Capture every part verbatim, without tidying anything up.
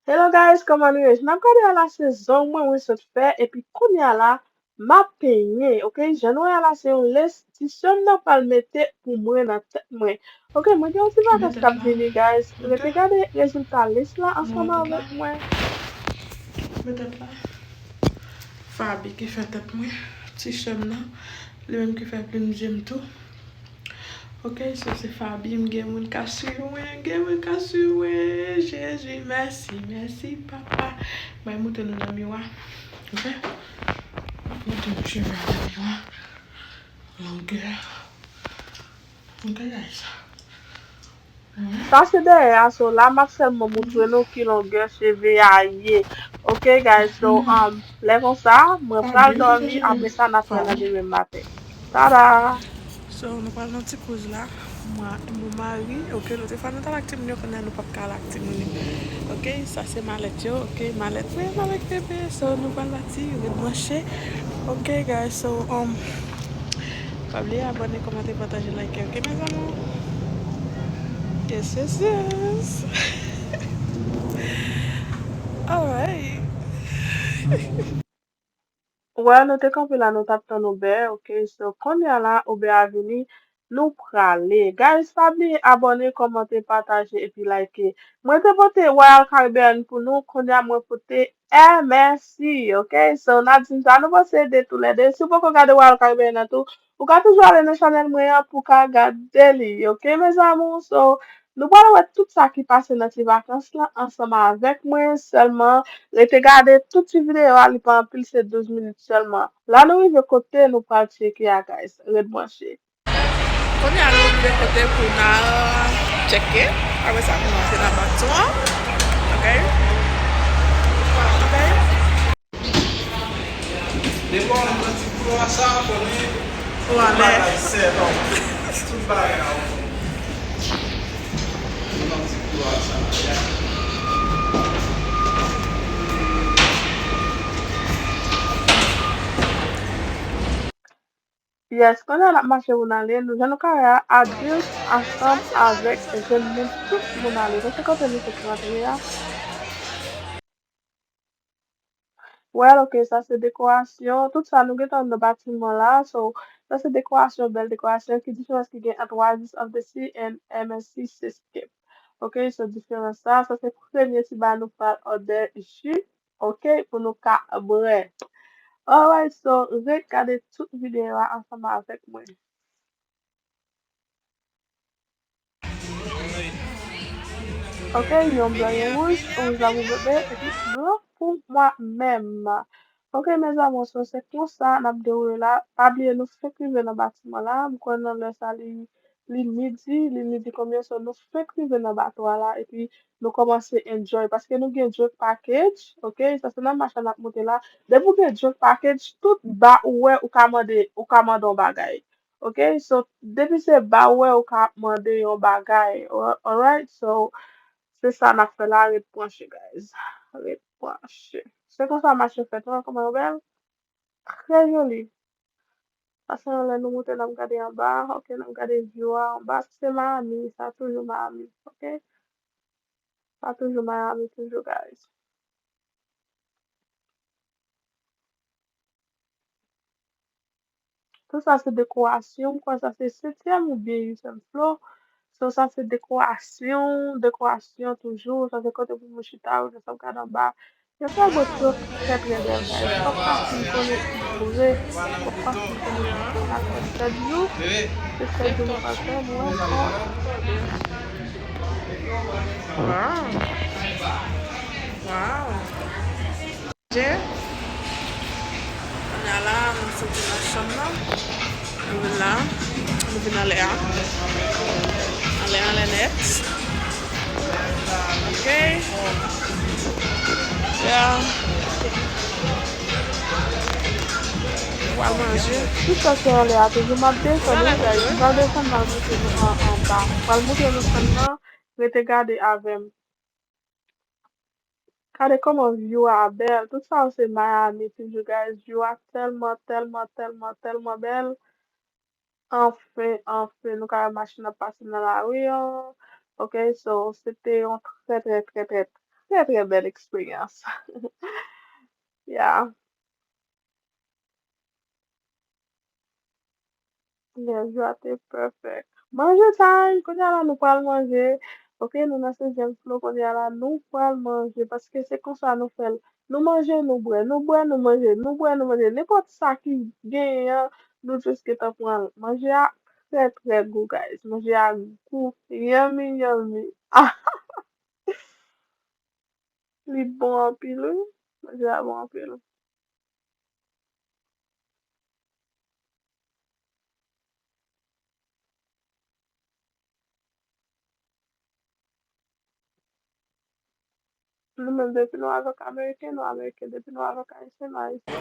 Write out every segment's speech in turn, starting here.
Hello guys, kòman nou ye? N ap gade a la se zong mwen, mwen sot fè, epi kounye a la, m ap penyen, ok? Jan nou wè a la se yon lès, ti sè m nan pral mete pou mwen nan tèt mwen. Ok, mwen gen yon ti vakans k ap vini, guys. Rete gade rezilta lès la ansanm avèk mwen. Men tèt la. Faby ki fè tèt mwen, ti sè m nan, li menm ki fè plim je m tou. Ok, so se Faby, m gen moun k ap swiv mwen, gen moun k ap swiv mwen. Jezi, mèsi, mèsi, papa. Mwen montre nou nan miwa. Ok? Montre nou cheve a nan miwa. Longè. Ok, guys. Sa se dèyè a, so la m ap sèlman montre nou ki longè cheve a ye. Ok, guys, so, um, lè konsa, mwen pral dòmi, apre sa, n ap wè nan demen maten. Tada! So, nou pral nan ti kouz la. Mwen, mon mari, ok, lòt fwa nou t al ak timoun yo, kounye a nou p ap ka al ak timoun yo. Ok, sa se malèt yo, ok, malèt mwen avèk bebe. So, nou pral pati, ret branche. Ok, guys, so, um, pa bliye abòne, kòmante, pataje, like, ok, mes amours? Yes, yes, yes. Alright. Wè, nou te kanpe la, nou t ap tann Uber, ok? So, kounye a la, Uber a vini, nou prale. Guys, pa bliye abòne, kòmante, pataje, epi like. Mwen te pote Royal Caribbean pou nou, kounye a mwen pote M S C, ok? So, n ap di m sa nou panse de toulède. Si w poko gade Royal Caribbean nan tou, ou ka toujou ale nan chanèl mwen an pou w ka gade li, ok, mes amours? So, nou pral wè tout sa ki pase nan ti vakans lan ansanm avèk mwen. Sèlman, rete gade tout ti videyo a, li pa anpil, se douz minit sèlman. La nou rive kote nou pral tcheke a, guys. Ret branche. Kounye a nou rive kote pou n al tcheke. Apre sa, pou n antre nan bato an. Ok? Ok? Depi w nan ti koulwa sa, konnen tout bagay sèt an. Tout bagay an. Nan ti koulwa sa. Yes, kounye a n ap mache pou n ale. Nou, jan nou ka wè a, adilt ansanm avèk jèn moun, tout moun ale. Nan se kote nou sot rantre a. Well, ok, sa se dekorasyon. Tout sa nou gentan nan batiman la. So, sa se dekorasyon, bèl dekorasyon. Ki diferans ki gen ant Oasis of the Sea and M S C Seascape? Ok, so diferans sa. Sa se premye ti bagay nou pral òdè ji. Ok, pou nou ka bwè. Alright, so, ret gade tout videyo a ansanm avèk mwen. Ok, yon blan, yon wouj, wouj la pou bebe, epi blan pou mwen menm. Ok, mes amours, so se konsa n ap dewoule la. Pa bliye nou fenk rive nan batiman la. M kwè nan lè sa li, li midi, li midi konbyen, so nou fenk rive nan bato a la, epi nou kòmanse enjoy, paske nou gen drink package, ok? Sa se nan machin n ap monte la. Depi w gen drink package, tout ba ou wè, ou ka mande, ou ka mande yon bagay. Ok, so, depi se ba ou wè, ou ka mande yon bagay. Alright, so, se sa n ap fè la, ret branche, guys. Ret branche. Se konsa machin fèt, ou wè kòman yo bèl? Trè joli. Sa se yon lè nou moute, n ap gade anba, ok, n ap gade view a anba. Sa se Miami, sa toujou Miami, ok? Sa toujou Miami, toujou, guys. Tout sa se dekorasyon, m kwè sa se setyèm oubyen uityèm flo. So, sa se dekorasyon, dekorasyon toujou. Sa se kote pou moun chita, ou gen sa w gade anba. Yo fè bòt yo trè, trè bèl, guys. Fòk pa fin konnen ki vre. Fòk pa fin konnen ki vre. N ap fè sèt jou. Se sèt jou nou pral fè, nou wè ankò. Wow. Wow. Kounye a la, nou soti nan chanm nan. Nou vin la. Nou vin anlè a. Anlè, anlè nèt. Ok. Yeah. Nou pral manje. Tout sa se anlè a toujou. M ap desann, wi, guys. M pral desann, m al montre nou an, anba. M pral montre nou chanm nan. Rete gade avè m. Gade kòman view a bèl. Tout sa yo se Miami toujou, guys. View a tèlman, tèlman, tèlman, tèlman bèl. Anfen, anfen, nou ka wè machin ap pase nan lari an. Ok, so, se te yon trè, trè, trè, trè, trè, trè bèl eksperyans. Yeah. Lè jou a te perfect. Manje time! Kounye a la, nou pral manje. Ok, nou nan sezyèm flow. Kounye a la, nou pral manje. Paske se konsa nou fè l. Nou manje, nou bwè. Nou bwè, nou manje. Nou bwè, nou manje. Nenpòt sa ki genyen an, nou jis gentan pran l. Manje a trè, trè gou, guys. Manje a gou. Yummy, yummy. Li bon anpil, wi. Manje a bon anpil. Nou menm, depi nou avèk Ameriken, nou Ameriken. Depi nou avèk Ayisyen, nou Ayisyen.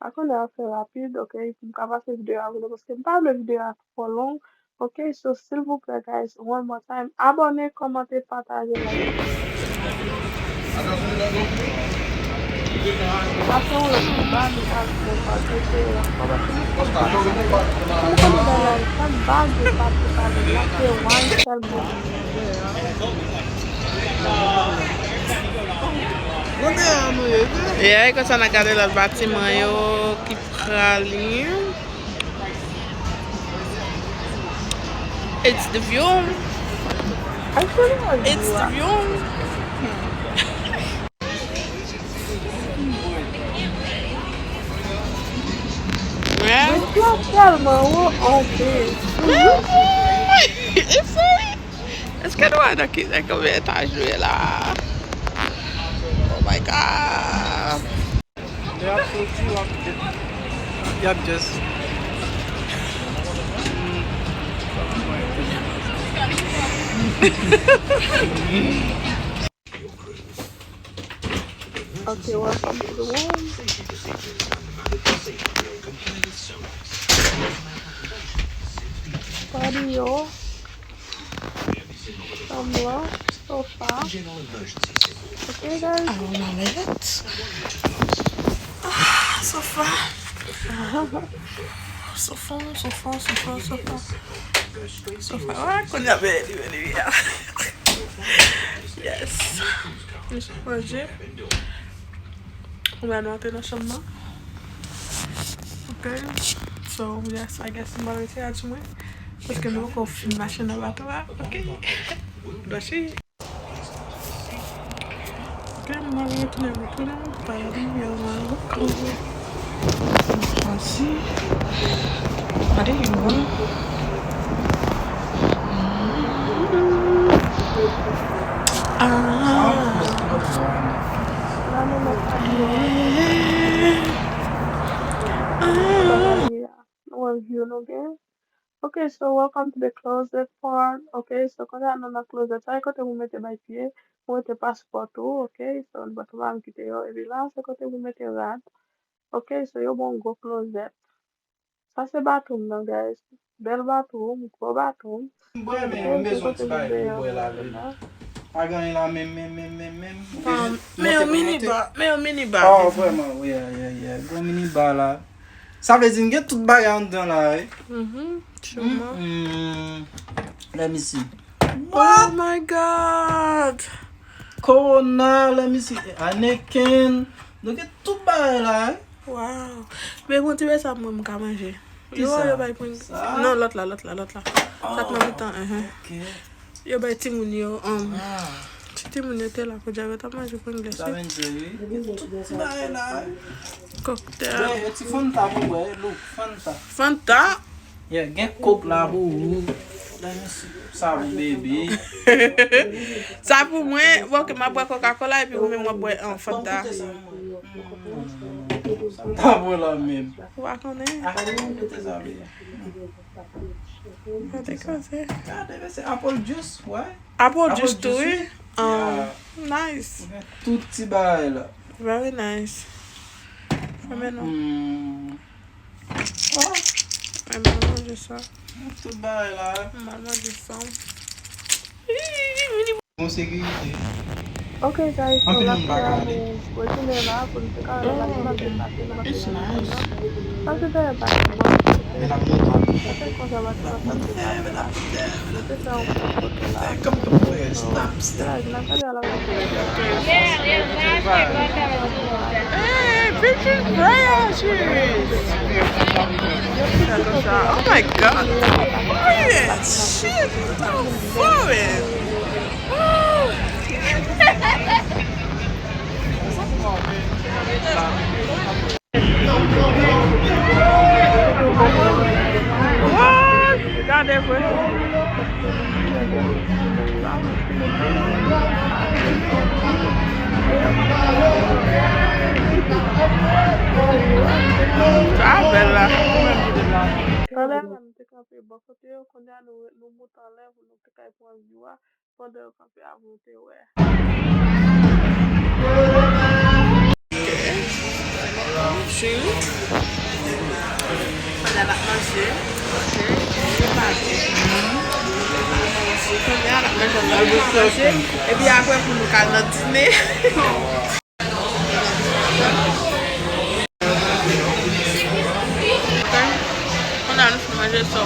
A kounye a fè rapid, ok, pou m ka pase videyo a pou nou, paske m pa vle videyo a twò long. Ok, so, silvouplè, guys, one more time, abòne, kòmante, pataje, like. Sa se yon lòt bagay, nou pral fè pataje, kòmante. Ou konnen bagay, sa bag yo pa pou pale, la se wine sèlman. Kote a nou ye, tou? Yeah, e konsa n a gade lòt batiman yo ki prale. It's the view. It's the view. Yeah. Mwen tèlman wo anpil. It's so Èske nou wè nan ki, nan konbyen etaj nou ye la? Oh my God. Lè y ap soti, w ap, y ap just. Okay, welcome to the room. Patio. Chanm lan, sofa. Okay, guys. Alò, nalèt. Ah, sofa. Sofa, sofa, sofa, sofa. Sofa. Ah, kounye a, beni, beni, beni. Yes. Mwen sou manje. Kounye a nou antre nan chanm nan. Ok. So, yes, I guess m pral retire timoun. Paske nou poko fin mache nan bato a. Ok. Dòchi. Ok, m pral retounen, retounen. Pale, yo, man. Asi. Gade, yo, man. Ah. Ah. Nou wè view nou gen. Ok, so welcome to the closet part. Ok, so kounye a nou nan closet. Sa e kote pou mete bay pye, pou mete paspò tou. Ok, so nou pa t pa kite yo. Epi la, se kote pou mete rad. Ok, so yo bon gwo closet. Sa se bathroom nan, guys. Bèl bathroom, gwo bathroom. M bwè, men m bezwen ti bagay pou bwè la, vre. Pa gen anyen la, menm, menm, menm, menm, menm. Um, men yon mini bar, men yon mini bar. Oh, vrèman, wi, yeah, yeah, yeah. Gwo mini bar la. Sa vle di, m gen tout bagay anndan la, wi. Mhm, sûrement. Mm-mm. Let me see. Oh my God! Corona, let me see. Heineken. Nou gen tout bagay la, wi. Wow. Men bon, ti bagay sa mwen m ka manje. Yo, yo bay Pringles. Non, lòt la, lòt la, lòt la. Sa k nan mitan, enhen. Ok. Yo bay timoun yo, um, ti timoun yo te la pou djab, yo t ap manje Pringles, wi. Sa vin di, wi. Tout ti bagay la, wi. Cocktail. Bwè, yon ti Fanta pou bwè, look, Fanta. Fanta? Yeah, gen Coke la pou ou. Let me see. Sa pou bebe. Sa pou mwen, bon, ke m ap bwè Coca-Cola epi ou menm w ap bwè, um, Fanta. Sa m ta bwè la menm. Ou pa konnen? Ah, kote sa vle? Gade koze. Gade, men se apple juice, wè. Apple juice tou, wi. Yeah. Um, nice. Ou gen tout ti bagay la. Very nice. Fèmen non. Hmm. Oh. Mwen mal manje sa. Tout bagay la. Mwen mal manje sa. Bon sekirite. Ok, guys, so la, nou retounen la pou nou te ka wè bagay ki pase, pase, pase. It's nice. Sa se te pase. Men la, nou Mwen te fè yon pran foto la. Village nan gade a la. Hey, pictures, bro, cheese. Oh my God. Look at that shit. So foreign. What? Gade vre. Sa bèl la. Talè a la, nou te kanpe bò kote yo, kounye a nou, nou monte anlè pou nou te kay pran view a. Pandan yo kanpe a, pou nou te wè. Cheri. Pandan n ap manje. Ok. Pandan n ap manje, n ap manje. Epi apre, pou nou ka nan dine. Ok. Kounye a nou fin manje, so.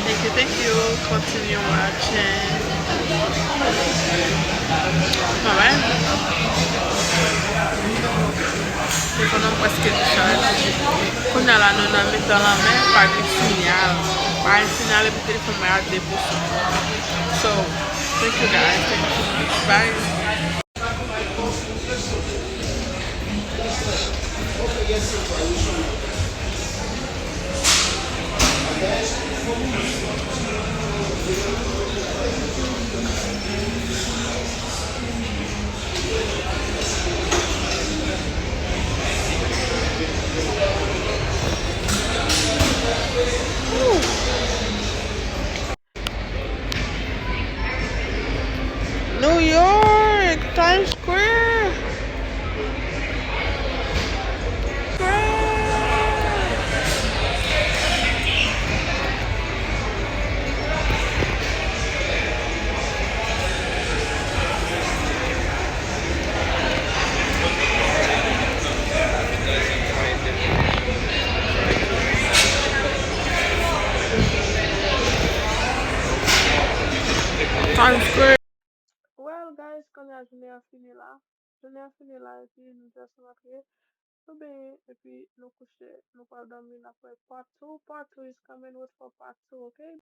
Thank you, thank you. Continue watching. Alright. Telefòn nan prèske dechaje. Kounye a la, nou nan mitan lanmè, pa gen sinyal. Pa gen sinyal, epi telefòn mwen a de pou san. So, thank you guys. Thank you so much. Bye. New York, Times Square. Square. Times Square. Well, guys, kounye a jounen an fini la. Jounen an fini la, epi nou just rantre. Nou benyen, epi nou kouche. Nou pral dòmi, n ap wè part two. Part two is coming with for part two, ok?